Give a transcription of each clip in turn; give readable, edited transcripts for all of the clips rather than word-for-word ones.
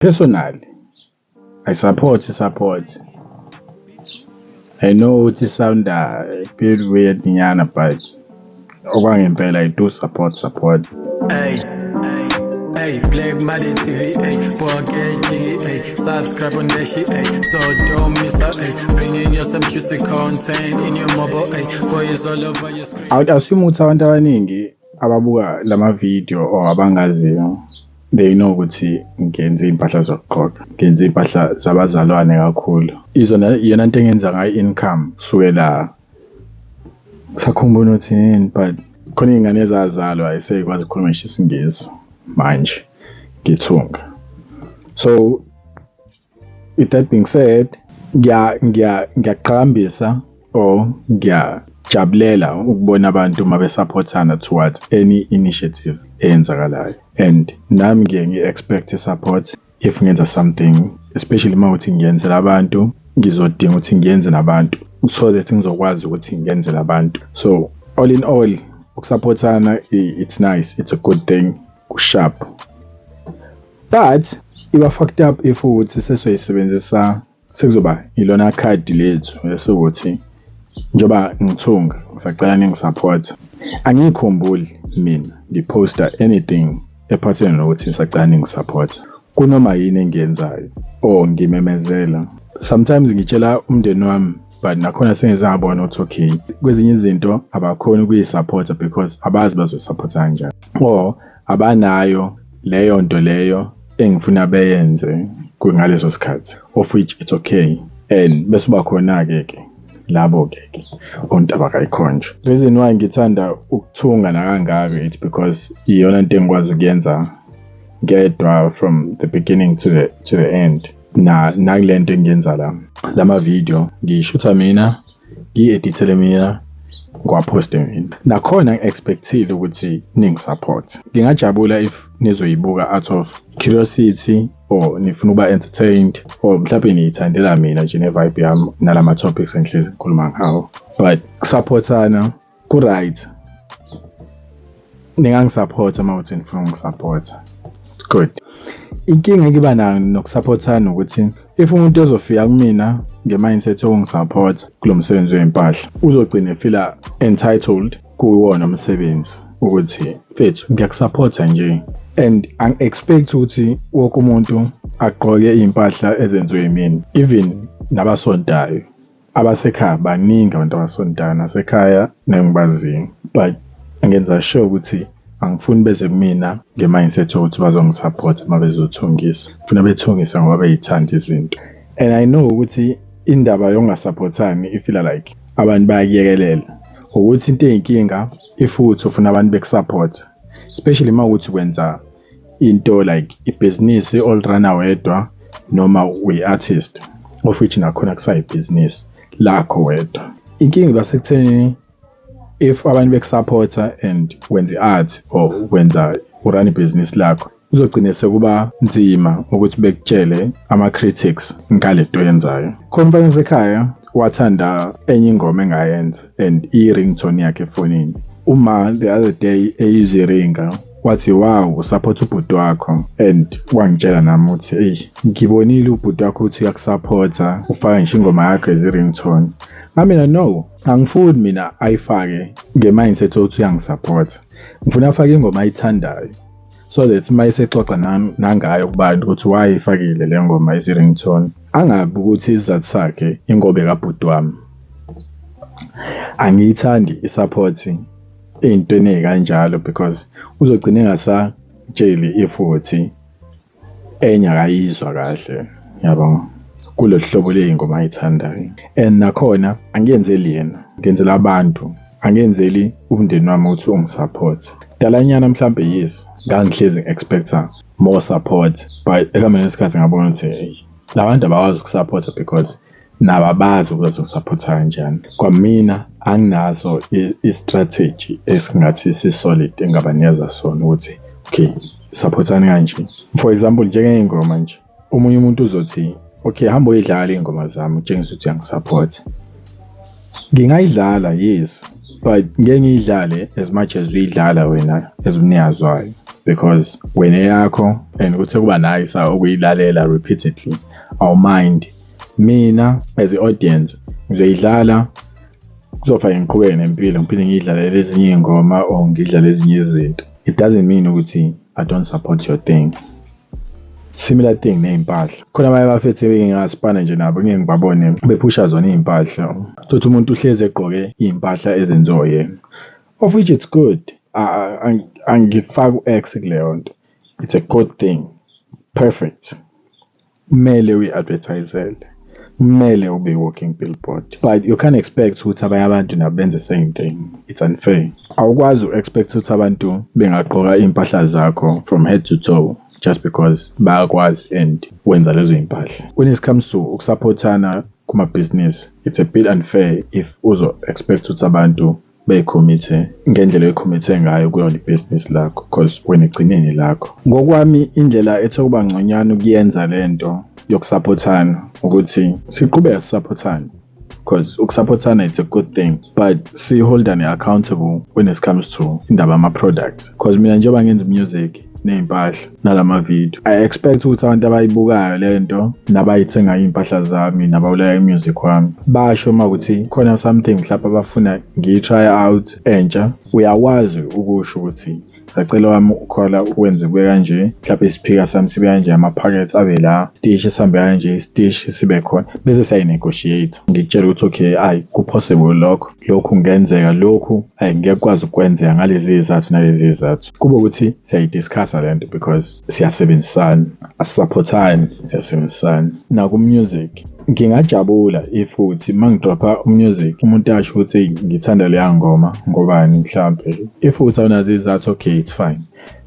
Personally, I support i-support. I know ukuthi i-sound-a a bit weird nyana, but okwangempela I do support support. Hey, hey, Black Money TV, hey, boy, get jiggy, hey, subscribe on that shit, hey, so don't miss out, hey, bringing you some juicy content in your mobile, hey, boy, it's all over your screen. I would assume ukuthi abantu abaningi ababuka lama video or abangaziyo, they know ukuthi ngenza iy'mpahla zokugqoka, ngenza iy'mpahla zabazalwane kakhulu. Izona iyona nto engenza ngayo i-income kusukela ngisakhumbula ukuthi yini, but khona iy'ngane ezazalwa esey'kwazi ukukhuluma ngisho isiNgisi manje ngithunga. So with that being said, ngiyaqhakambisa or ngiyajabulela ukubona abantu uma besupportana towards any initiative eyenzakalayo, and nami ngiye ngi-expect i-support if ngenza something, especially uma kuthi ngiyenzela abantu, ngizodinga ukuthi ngiyenze nabantu so that ngizokwazi ukuthi ngiyenzele abantu. So all in all, ukusupportana, it's nice, it's a good thing, ku-sharp, but iba fucked up if ukuthi sesoyisebenzisa sekuzoba ilona khadi lethu esokuthi njengoba ngithunga ngisacela ningisupport. Angiyikhumbuli mina ngiphosta anything ephathene nokuthi ngisacela ningisupport kunoma yini engiyenzayo or ngimemezela. Sometimes ngitshela umndeni wami, but nakhona sengize ngabona ukuthi okay, kwezinye izinto abakhoni ukuyisupporta because abazi bazosupporta kanjani or abanayo leyo nto leyo engifuna beyenze ngaleso sikhathi, of which it's okay. And bese uba khona-ke ke labo-ke ke ontaba kayikhonjwa. Reason why ngithanda ukuthunga nakangaka, it's because iyona nto engikwazi ukuyenza ngedwa from the beginning to the end. Na nakule nto engiyenza la, lama video ngiyishutha mina, ngiyi-edithele mina, ngiwaphoste mina. Nakhona ngi-expect-ile ukuthi ningisupport. Ngingajabula if nizoyibuka out of curiosity or nifuna ukuba entertained or mhlawumbe niyithandela mina nje ne-vibe yami nalama topics engihlezi ngikhuluma ngawo, but kusupportana ku-right. Ningangisupporta uma kuthi nifuna ukungisupporta, it's good. Inkinga engiba nayo nokusupportana ukuthi if umuntu ezofika kumina nge-mindset yokungisupporta kulo msebenzi wey'mpahla, uzogcina efila entitled kuwona umsebenzi ukuthi mfethu, ngiyakusupporta nje, and angi-expect ukuthi wonke umuntu agqoke iy'mpahla ezenziwe yimina, even nabasontayo abasekhaya. Baningi abantu abasontayo nasekhaya nengibaziyo, but ngenza sure ukuthi angifuni beze kumina nge-mindset yokuthi bazongisupporta uma bezothungisa. Ngifuna bethungise ngoba bey'thanda izinto. And I know ukuthi indaba yokungasupportani ifila like abantu bayakuyekelela, ukuthi into eyinkinga if uthi ufuna abantu bekusupport, especially uma kuwukuthi wenza into like ibhizinisi olirana wedwa noma uyi-artist, of which nakhona kusayibhizinisi lakho wedwa. Inkinga iba sekutheni if abantu bekusupporta and wenza i-art or wenza urun ibhizinisi lakho, kuzogcina sekuba nzima ukuthi bekutshele ama-critics ngale nto oyenzayo. Khona umfana wasekhaya wathanda enye ingoma engayenza and i-ringtone yakhe efonini. Uma the other day eyiziringa wathi, "Wow, usupport ubhuti wakho," and wangitshela nami ukuthi, "Eyi, ngibonile ubhuti wakho ukuthi uyakusupporta, ufaka ngisho ingoma yakho as i-ringtone." Ngamina no, angifuni mina ayifake nge-mindset yokuthi uyangisupporta. Ngifuna afake ingoma ayithandayo so that uma esexoxa nangayo kubantu ukuthi why ifakile le ngoma as i-ringtone, angabi ukuthi isizathu sakhe ingoba ekabhuti wami. Angiyithandi i-support ey'ntweni ey'kanjalo because uzogcina engasatsheli if ukuthi enye akayizwa kahle yabo kulolu hlobo ley'ngoma ayithandayo. And nakhona angiyenzeli yena, ngenzela abantu, angenzeli umndeni wami ukuthi ungisupport. Kudalanyana mhlampe yes, ngangihlezi ngi-expect-a more support, but ekuhambeni kwesikhathi ngabona ukuthi eyi, la bantu abakwazi ukusupporta because nabo abazi ukuthi bazokusupporta kanjani. Kwamina anginaso i-strategy esingathi si-solid engingabanikeza sona ukuthi okay, supportani kanje. For example, njengey'ngoma nje, omunye umuntu uzothi, "Okay, hamba uyidlala iy'ngoma zami utshengise ukuthi uyangisupporta." Ngingayidlala, yes. But ngeke ngiyidlale as much as uyidlala wena as umnikazi wayo, because wena eyakho and kuthe kuba nice ukuyilalela repeatedly, awumind. Mina as i-audience ngizoyidlala, kuzofanele ngiqhubeke nempilo, ngiphinde ngiyidlalele ezinye iy'ngoma or ngidlale ezinye izinto. It doesn't mean ukuthi I don't support your thing. Similar thing ney'mpahla. Khona abanye abafethu engingasipana nje nabo, ngeke ngibabone bephusha zona iy'mpahla. Utholukuthi umuntu uhlezi egqoke iy'mpahla ezenziwa uyena, of which it's good. Angifaki u-X kuleyo nto. It's a good thing, perfect. Kumele uyi-advertise-ele, kumele ube i-walking billboard, but you can't expect ukuthi abanye abantu nabo benze same thing. It's unfair. Awukwazi u-expect ukuthi abantu bengagqoka iy'mpahla zakho from head to toe just because bayakwazi and wenza lezo y'mpahla. When it comes to ukusaphothana kumabhizinisi, it's a bit unfair if uzo-expect ukuthi abantu bey'khomithe ngendlela oyikhomithe ngayo kuyona ibhizinisi lakho, 'cause wena ekugcineni lakho. Ngokwami, indlela ethe ukuba ngconywana ukuyenza lento yokusaphothana ukuthi siqhubeke sisaphothane, 'cause ukusaphothana, it's a good thing, but si-hold-ane accountable when it comes to indaba yama-products, 'cause mina njengoba ngenza music ney'mpahla nalama-video, I expect ukuthi abantu abayibukayo lento nabayithengayo iy'mpahla zami nabawulalela i-music wami basho uma kuthi khona something mhlawumbe abafuna ngiyi-try out entsha. Uyakwazi ukusho ukuthi sacela wami ukhola ukwenze kube kanje, mhlawumbe isiphika sami sibe kanje, amaphakethe abe la, isitishi sihambe kanje, isitishi sibe khona, bese siyayi-negotiate. Ngikutshela ukuthi okay, ayi, ku-possible lokho, lokhu kungenzeka, lokhu ayi, ngeke kukwazi ukwenzeka ngalezi zizathu nalezi zizathu. Kube ukuthi siyayi-discuss-a le nto because siyasebenzisana, asisaphothani, siyasebenzisana. Naku-music ngingajabula if uthi uma ngidropha music umuntu asho ukuthi ngithanda leya ngoma ngobani mhlampe. If uthi awunazo izizathu, okay, it's fine,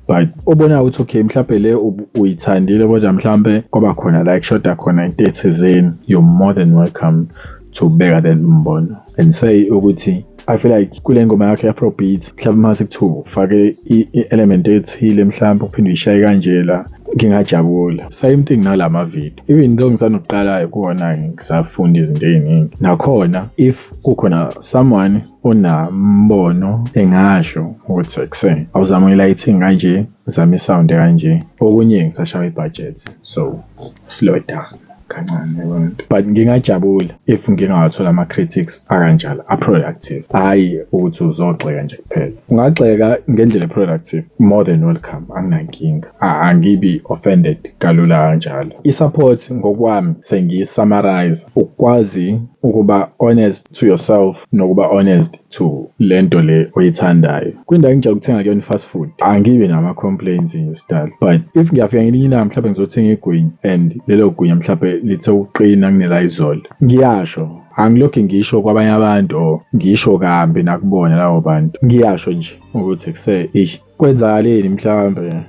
but ubona ukuthi okay, mhlampe le uyithandile kodwa mhlampe kwaba khona la kushoda khona into ethizeni, you're more than welcome to beka that mbono and say ukuthi I feel like kule ngoma yakho i-afrobeat, mhlawumbe mase kuthiwa ufake i-element ethile, mhlawumbe uphinde uyishaye kanje la, ngingajabula. Same thing nalama video, even though ngisanokuqala kuwona, ngisafunda izinto ey'ningi nakhona. If kukhona someone onambono engasho ukuthi ekuse awuzame i-lighting kanje, uzame i-sound kanje, okunye ngisashawa i-budget, so slow it down kancane, yabona. But ngingajabula if ngingawathola ama-critics akanjalo, a-productive, hhayi ukuthi uzogxeka nje kuphela. Ungagxeka ngendlela e-productive, more than welcome, anginankinga, angibi offended kalula kanjalo. I-support ngokwami sengiyi-summarize ukwazi ukuba honest to yourself nokuba honest to lento le oyithandayo. Kwindawo engijwayele ukuthenga kuyona i-fast food, angibi nama-complaints nje but if ngiyafika ngelinye ilanga mhlawumbe ngizothenga igwinya and lelo gwinya mhlawumbe lithe ukuqina kunelayizolo, ngiyasho, angilokhu ngisho kwabanye abantu or ngisho kambi nakubona labo bantu. Ngiyasho nje ukuthi kuse ish, kwenzakaleni mhlawumbe,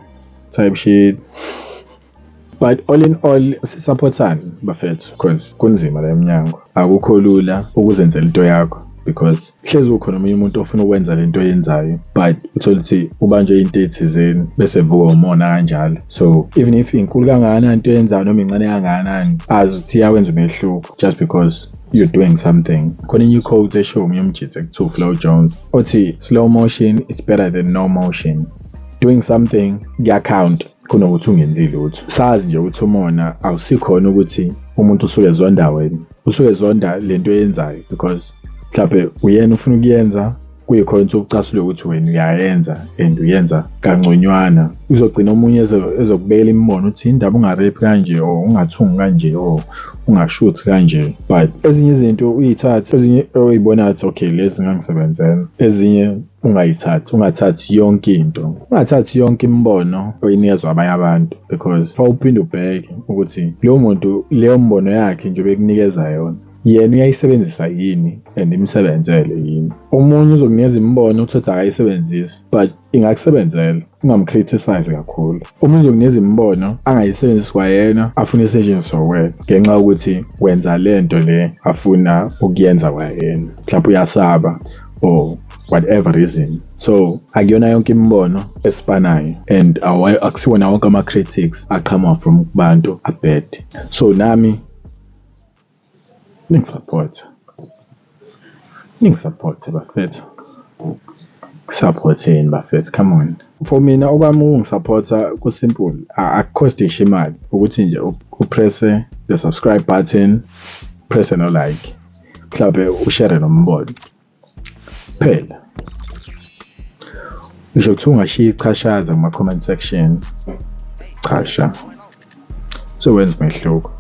type shit. But all in all, sisaphothane bafethu, because kunzima la emnyango. Akukho lula ukuzenzela into yakho, because hlezi ukhona omunye umuntu ofuna ukwenza lento oyenzayo, but uthole ukuthi ubanjwe into ethizeni bese evuka umona kanjalo. So even if inkulu kangakanani into oyenzayo noma incane kangakanani, azi ukuthi iyawenza umehluko just because you're doing something. Khona enye i-quote esho omunye umjitha ekuthiwa Flo Jones othi, "Slow motion is better than no motion." Doing something kuya-count kunokuthi ungenzi lutho. Sazi nje ukuthi umona awusikhona ukuthi umuntu usuke ezonda wena, usuke ezonda lento oyenzayo, because mhlawumbe uyena ufuna ukuyenza, kuyikhona ukuthi ucasule ukuthi wena uyayenza and uyenza kangconywana. Uzogcina omunye ezokubekela imibono ukuthi indaba ungarephi kanje or ungathungi kanje or ungashuthi kanje. But ezinye izinto uyithathe, ezinye oyibona ukuthi okay, lezi zingangisebenzela, ezinye ungayithathi. Ungathathi yonke into, ungathathi yonke imibono oyinikezwa abanye abantu, because fa uphinde ubheke ukuthi loyo muntu, leyo mbono yakhe nje bekunikeza yona, yena uyayisebenzisa yini and imsebenzele yini. Omunye uzokunikeza imibono uthi akayisebenzisi, but ingakusebenzela, ungamcriticize kakhulu. Omunye uzokunikeza imibono angayisebenzisi kwayena, afuna isetshenziswe wena ngenxa yokuthi wenza lento le afuna ukuyenza kwayena, mhlawumbe uyasaba or whatever reason. So akuyona yonke imibono esifanayo and akusiwona wonke ama-critics aqhamuka from kubantu a-bad. So nami ningisupport, ningisupport bafethu. Kusaphotheni bafethu, come on. For mina okwami ukungisaphotha ku-simple, akukhosti ngisho imali ukuthi nje upresse the subscribe button, presse no like, mhlawumbe ushare nombono phela. Ngisho kuthiwa ungashiya ichashaza kuma-comment section, chasha, sokwenza umehluko,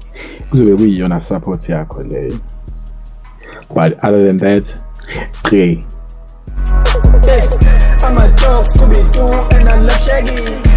kuzobe kuyiyona support yakho leyo. But other than that, qe. Yeah, I'm a dog, Scooby Doo, and I love Shaggy.